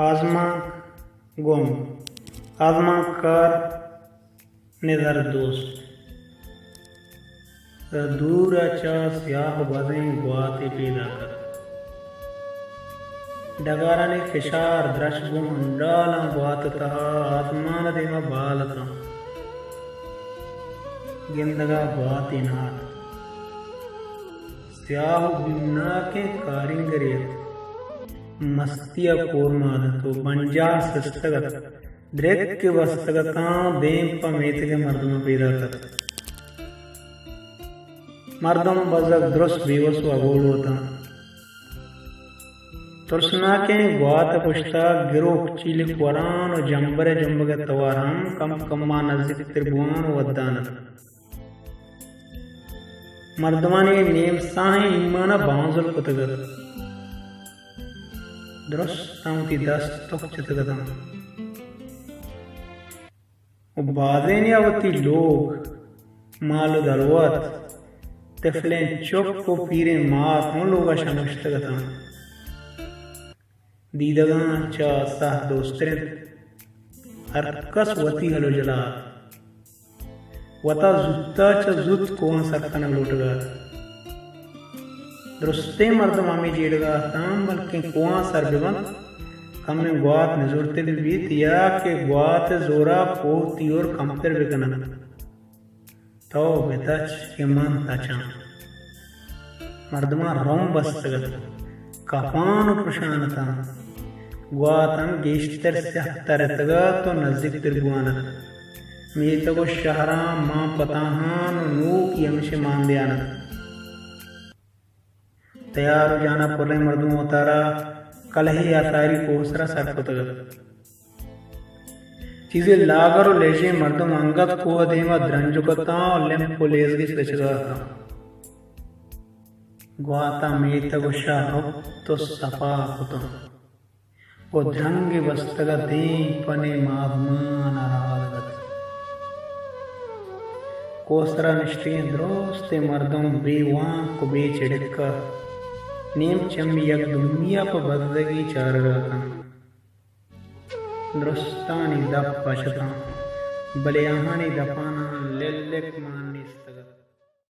آزمانک گم۔ آزمانکار نزر دوست۔ دور ءَ چہ سیاہ ءُ بزیں گواتے پیداک ات۔ ڈگارانی فشار، درچک گوں ہنڈالاں گوات ءِ تہا آزمان ءِ دیم ءَ بال اتاں۔ گندگ ءَ گواتے نہ ات۔ سیاہ ءُ بیمناکیں کارینگرے ات۔ مستی ءَ کورمال ات ءُ بنجاہ سستگ ات۔ درک کہ بستگ اتاں، دیم پہ میتگ ءِ مردماں پیداک ات۔ مردم بزگ درست بیوس ءُ اگولو اتاں۔ ترسناکیں گوات ءِ پشت ءَ گروک چیلک وران ءُ جمبر ءِ جمبگ ءِ توار ہم کم کم ءَ نزیکتر بوان ءُ ودان ات۔ مردمانی نیم ساہیں ایمان ءَ بانزل کتگ ات۔ درستاں وتی دست تک جتگ اتاں۔ ءُ بازینے ءَ وتی لوگ، مال ءُ دلوت، تفلیں چک ءُ پیریں مات ہوں لوگ ءَ شنگ نشتگ اتاں۔ دیدگاں چہ ساہ دوستر انت۔ ہر کس وتی ہل ءُ جلا ات۔ وتا زوت ءَ چہ زوت کوہاں سر کنگ لوٹگ ءَ ات۔ درستیں مردم ہمے جیڑگ ءَ اتاں، بلکیں کوہاں سر بہ بنت، کمیں گوات نزورتگ بہ بیت، یا کہ گوات ءِ زور ءَ کوہ تیور کمتر بہ کن انت۔ تو بہ تچ کہ من تچاں۔ مردماں رم بستگ ات، کپان ءُ پرشان اتاں۔ گوات ہم گیشتر سیاہ تر اتگ ات ءُ نزیکتر بوان ات۔ میتگ ءُ شہراں مان پتاہان ءُ نوکی ہمشے مان دیان ات۔ تیار ءُ جان ءَ پریں مردم وتارا کلہے ءَ ساری کوہ سرا سر کتگ ات۔ چیزے لاگر ءُ لیژیں مردم انگت کوہ ءِ دیم ءَ درنجک اتاں ءُ لمپ ءُ لیزگیج رچگ ءَ اتاں۔ گوات ءَ میتگ ءُ شہر رپت ءُ سپا کتاں ءُ درنگے بستگ ءَ دیم پہ نیم آزمان ءَ رہادگ ات۔ کوہ سرا نشتگیں درستیں مردم بے وانک ءُ بے چڑک ءَ نیم چمی یک دومی ءَ پہ بزگی چارگ ءَ اتاں۔ درستانی دپ پش اتاں، بلے آہانی دپاناں للک مان